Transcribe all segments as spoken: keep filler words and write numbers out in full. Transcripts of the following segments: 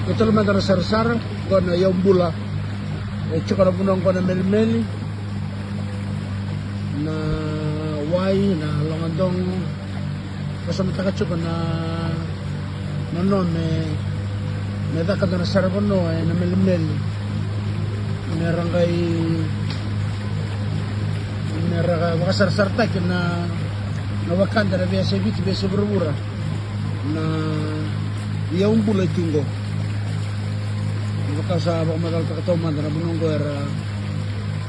Ko tale mada na sarasara, ko na iau bula. E tiko na vanua ko na melimeli, na wai, na logadogo. Ko sa mataka tiko na, na no me, me caka dua na sara vanua e na melimeli. Me ra qai, me ra vakasarasarataki na, na wekada na veiyasai Viti, veiyasai vuravura. Na iau bula e tu qo. Vaka sa vakamacalataka taumada na vanua qo era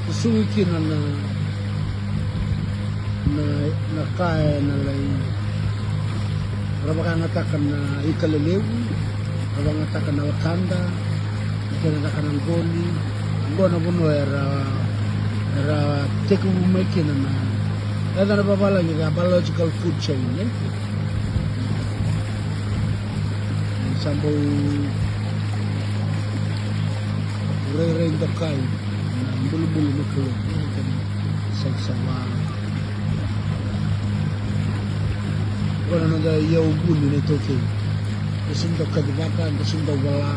susugi kina na, na, na ka e na lai, ra vakayagataka na ika lelevu, ra vakayagataka na wekada, na kena caka na qoli. Qo na vanua era, era tekivu mai kina na, e na vavalagi na biological food chain, e? Sa bau rairai dokai na bulubulu ni Kalou, e? Kena savasava. Ko na noda iau vuli na iTaukei. Da sega ni dau kacivaka, da sega ni dau vola.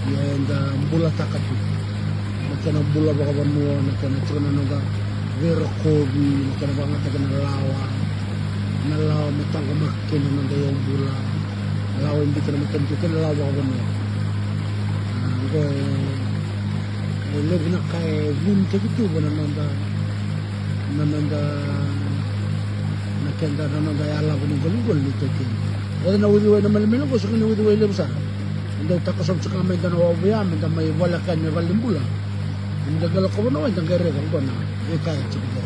Ia eda bulataka tu na kena bula vakavanua, na kena tiko na noda veirokovi, na kena vakayagataki na lawa. Na lawa me taqomaka kina na noda iau bula. Lawa e biuta na matanitu kei na lawa vakavanua. A, qo e, e levu na ka e vunitaki tu vua na noda, na noda, na keda, na noda yalava ni qoliqoli ni iTaukei. Eda na uciwai na melemele qo, sa kena uciwai levu sara. Eda dau takosova tiko ga mai dua na wavu ya, meda mai voleka yani na valenibula. Meda qai lako vanua, eda qai raica qo na veika e tiko qo.